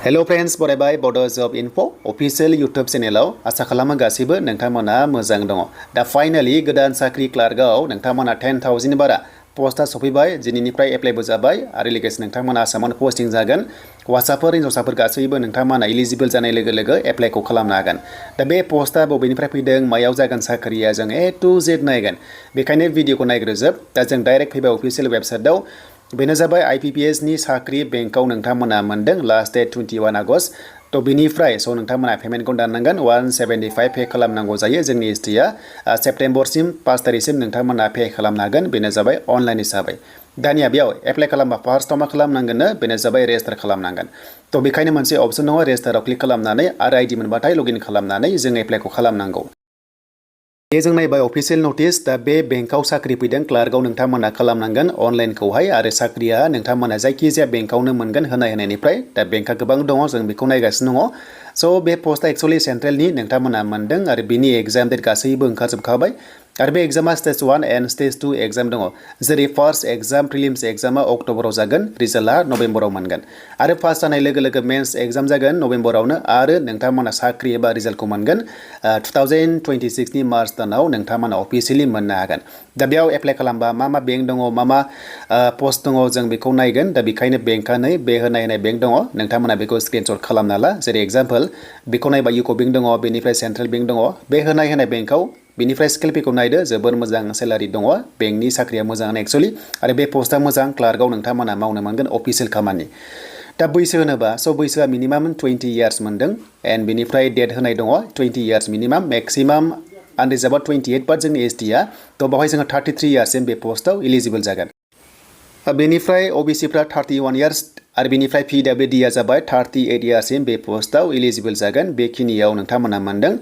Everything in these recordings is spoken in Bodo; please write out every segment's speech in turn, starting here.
Hello friends, बरायबाय Bodo Job Info official YouTube channel आसा खालामो गासिबो नोंथांमोना मोजां दङ। दा फाइनाली गोदान साख्रि क्लार्कआव नोंथांमोना 10,000 बारा पोस्टआ सफैबाय दिनैनिफ्राय एप्लाइबो जाबाय आरो लोगोसे नोंथांमोना आसामाव पोस्टिं जागोन। हौवासाफोर हिनजावसाफोर गासैबो नोंथांमोना एलिजिबल जानाय लोगो लोगो एप्लाइखौ खालामनो हागोन। दा बे पोस्टआ बबेनिफ्राय फैदों मायाव जागोन साख्रिया जों A to Z नायगोन। बेखायनो भिडिअखौ नायग्रोजोब। दा जों डाइरेक्ट फैबाय अफिसियेल वेबसाइटआव। बेनो जाबाय IBPS नि साख्रि बेंकआव नोंथांमोना मोनदों लास्ट डेट 21 आगस्ट। तो बिनिफ्राय नोंथांमोना पेमेन्टखौ दाननांगोन 175 पे खालामनांगौ जायो। जोंनि एसटिआ सेप्टेम्बरसिम 5 तारिखसिम नोंथांमोना पे खालामनो हागोन। बेनो जाबाय अनलाइन हिसाबै। दानिया बेयाव एप्लाइ खालामबा फार्स्टआव मा खालामनांगोन बेनो जाबाय रेजिस्टार खालामनांगोन। तो बेखायनो मोनसे अपसन दङ रेजिस्टाराव क्लिक खालामनानै आरो आइडि मोनबाथाय लगइन खालामनानै जों एप्लाइखौ खालामनांगौ। बे जों नायबाय अफिसियेल नटिस। दा बे बेंकआव साख्रि फैदों क्लार्कआव नोंथांमोना खालामनांगोन अनलाइनखौहाय आरो साख्रिया नोंथांमोना जायखिजाया बेंकआवनो मोनगोन होनायनिफ्राय। दा बेंकआ गोबां दङ जों बेखौ नायगासिनो दङ। बे पोस्टआ एक्चुअली सेन्ट्रेलनि नोंथांमोना मोनदों आरो बिनि एग्जाम डेट गासैबो ओंखारजोबखाबाय। आरो बे एग्जामा स्टेज 1 एन्ड स्टेज 2 एग्जाम दङ। जेरै फार्स्ट एग्जाम प्रिलिम्स एग्जामा अक्ट'बराव जागोन, रिजाल्टआ नभेम्बराव मोनगोन। आरो पास जानाय लोगो लोगो मेन्स एग्जाम जागोन नभेम्बरावनो आरो नोंथांमोना साख्रि एबा रिजाल्टखौ मोनगोन 2026 नि मार्च दानाव नोंथांमोना अफिसियेलि मोननो हागोन। दा बेयाव एप्लाइ खालामबा मा बेंक दङ मा पोस्ट दङ जों बेखौ नायगोन। दा बेखायनो बेंकआनो बे होनाय बेंक दङ नोंथांमोना बेखौ स्क्रिनशट खालामना ला। जेरै एग्जाम्पल बेखौ नायबा इउक' बेंक दङ, बेनिफ्राय सेन्ट्रेल बेंक दङ। बे होनाय बेंकआव बेनिफ्राय स्केल पेखौ नायदो, जोबोर मोजां सेलारि दङ। बेंकनि साख्रिया मोजाङानो एक्चुअली आरो बे पोस्टआ मोजां क्लार्कआव नोंथांमोना मावनो मोनगोन अफिसियेल खामानि। दा बैसो होनोबा बैसोआ मिनिमाम 20 इयार्स मोनदों एन्ड बेनिफ्राय डेट होनाय दङ 20 इयार्स मिनिमाम मेक्सिमाम आनरिजार्भआ 28 बाट जोंनि एसटिआ तो बेवहाय जोङो 33 इयार्ससिम बे पोस्टआव एलिजिबल जागोन। बेनिफ्राय ओबिसिफ्रा 31 इयार्स आरो बेनिफ्राय PWDआ जाबाय 38 इयार्ससिम बे पोस्टआव एलिजिबल जागोन। बेखिनियाव नोंथांमोना मोनदों।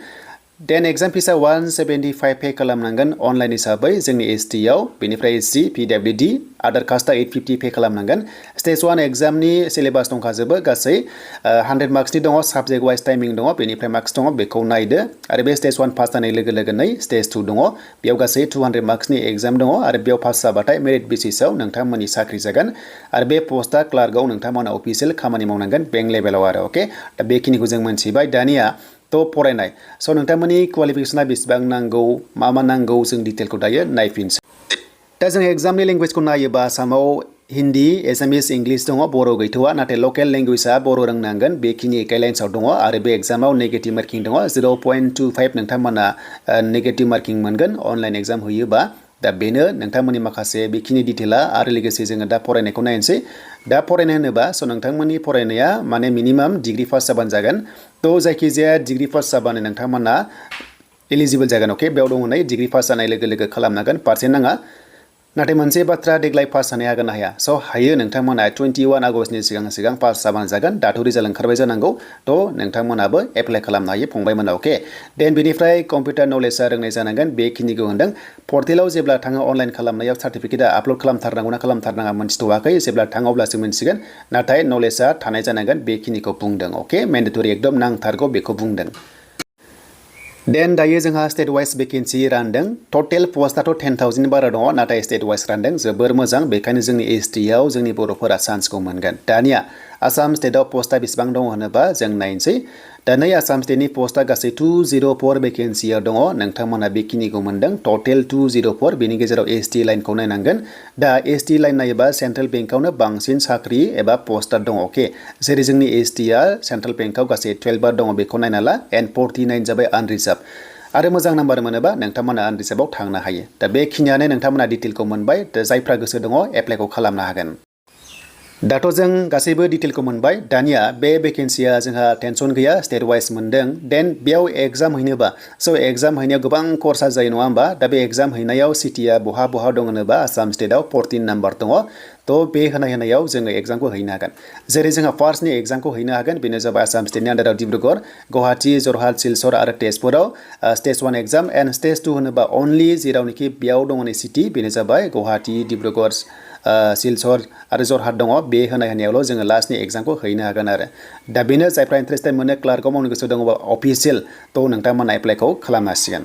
देन एग्जाम फिसा 175 पे खालामनांगोन अनलाइन हिसाबै जोंनि एसटिआव। बेनिफ्राय SC PWD आदार कास्टआ 850 पे खालामनांगोन। स्टेज 1 एग्जामनि सिलेबास दंखाजोबो गासै 100 मार्क्सनि दङ, साबजेक्ट वाइज टाइमिं दङ, बेनिफ्राय मार्क्स दङ बेखौ नायदो। आरो बे स्टेज 1 पास जानाय लोगो लोगोनै स्टेज 2 दङ। बेयाव गासै 200 मार्क्सनि एग्जाम दङ आरो बेयाव पास जाबाथाय मेरिट बेसिसआव नोंथांमोननि साख्रि जागोन। आरो बे पोस्टआ क्लार्कआव नोंथांमोना अफिसियेल खामानि मावनांगोन बेंक लेभेलाव आरो अके। दा बेखिनिखौ जों मोनथिबाय। दानिया फरायनाय नोंथांमोननि क्वालिफिकेसना बेसेबां नांगौ मा नांगौ जों डिटेलखौ दायो नायफिनसै। दा जों एग्जामनि लेंगुवेजखौ नायोबा आसामाव हिन्दी, एसामिस, इंलिश दङ, बर' गैथ'आ। नाथाय लकेल लेंगुवेजआ बर' रोंनांगोन बेखिनि गाइडलाइन्सआव दङ। आरो बे एग्जामाव नेगेटिभ मार्किं दङ 0.25 नोंथांमोना नेगेटिभ मार्किं मोनगोन अनलाइन एग्जाम होयोबा। दा बेनो नोंथांमोननि माखासे बेखिनि डिटेला आरो लोगोसे जोङो दा फरायनायखौ नायनोसै। दा फरायनाय होनोबा नोंथांमोननि फरायनाया माने मिनिमाम डिग्री पास जाबानो जागोन। जायखिजाया डिग्री पास जाबानो नोंथांमोना एलिजिबल जागोन अके। बेयाव दङ नै डिग्री पास जानाय लोगो लोगो खालामनांगोन, पार्सेन्ट नाङा। नाथाय मोनसे बाथ्रा देग्लाय पास जानो हागोन ना हाया? हायो नोंथांमोना 21 आगस्टनि सिगां पास जाबानो जागोन। दाथ' रिजाल्ट ओंखारबाय जानांगौ। नोंथांमोनाबो एप्लाइ खालामनो हायो फंबायमोना अके। देन बेनिफ्राय कम्पिउटार नलेजआ रोंनाय जानांगोन बेखिनिखौ होनदों। पर्टेलाव जेब्ला थाङो अनलाइन खालामनायाव सार्टिफिकेटआ आपल'ड खालामथारनांगौ ना खालामथारनाङा मोनथिथ'वाखै। जेब्ला थाङो अब्लासो मोनसिगोन। नाथाय नलेजआ थानाय जानांगोन बेखिनिखौ बुंदों अके। मेन्डेटरि एकदम नांथारगौ बेखौ बुंदों। देन दायो जोंहा स्टेट वाइज भेकेन्सि रानदों। टटेल पस्टआथ' 10,000 बारा दङ, नाथाय स्टेट वाइज रानदों जोबोर मोजां। बेखायनो जोंनि एसटिआव जोंनि बर'फोरा चान्सखौ मोनगोन। दानिया आसाम स्टेटआव पस्टआ बेसेबां दङ होनोबा जों नायनोसै। दा नै आसाम स्टेटनि पस्टआ गासै 204 भेकेन्सिया दङ। नोंथांमोना बेखिनिखौ मोनदों टटेल 204। बेनि गेजेराव एसटि लाइनखौ नायनांगोन। दा एसटि लाइन नायोबा सेन्ट्रेल बेंकआवनो बांसिन साख्रि एबा पस्टआ दङ अके। जेरै जोंनि एसटिआ सेन्ट्रेल बेंकआव गासै 12 दङ बेखौ नायना ला एन्ड 49 जाबाय आनरिजार्भ। आरो मोजां नाम्बार मोनोबा नोंथांमोना आनरिजार्भआव थांनो हायो। दा बेखिनियानो नोंथांमोना डिटेलखौ मोनबाय। दा जायफ्रा गोसो दङ एप्लाइखौ खालामनो हागोन। दाथ' जों गासैबो डिटेलखौ मोनबाय। दानिया बे भेकेन्सिया जोंहा टेनसन गैया स्टेट वाइज मोनदों। देन बेयाव एग्जाम हैनोबा एग्जाम हैनायाव गोबां खरसा जायो नङा होमबा? दा बे एग्जाम हैनायाव सिटिया बहा दं होनोबा आसाम स्टेटआव 14 नाम्बार दङ। बे होनायाव जोङो एग्जामखौ हैनो हागोन। जेरै जोंहा फार्स्टनि एग्जामखौ हैनो हागोन बेनो जाबाय आसाम स्टेटनि आन्दाराव डिब्रुगड़, गुवाहाटी, जरहाट, सिलचर आरो तेजपुराव स्टेज 1 एग्जाम एन्ड स्टेज 2 होनोबा अनलि जेरावनोखि बेयाव दङ सिटि बेनो जाबाय गुवाहाटी, डिब्रुगड़, सिलचर आरो जरहाट दङ। बे होनायावल' जोङो लास्टनि एग्जामखौ हैनो हागोन आरो। दा बेनो जायफ्रा इन्टारेस्टेड मोनो क्लार्कआव मावनो गोसो दङबा अफिसियेल नोंथांमोना एप्लाइखौ खालामनो हासिगोन।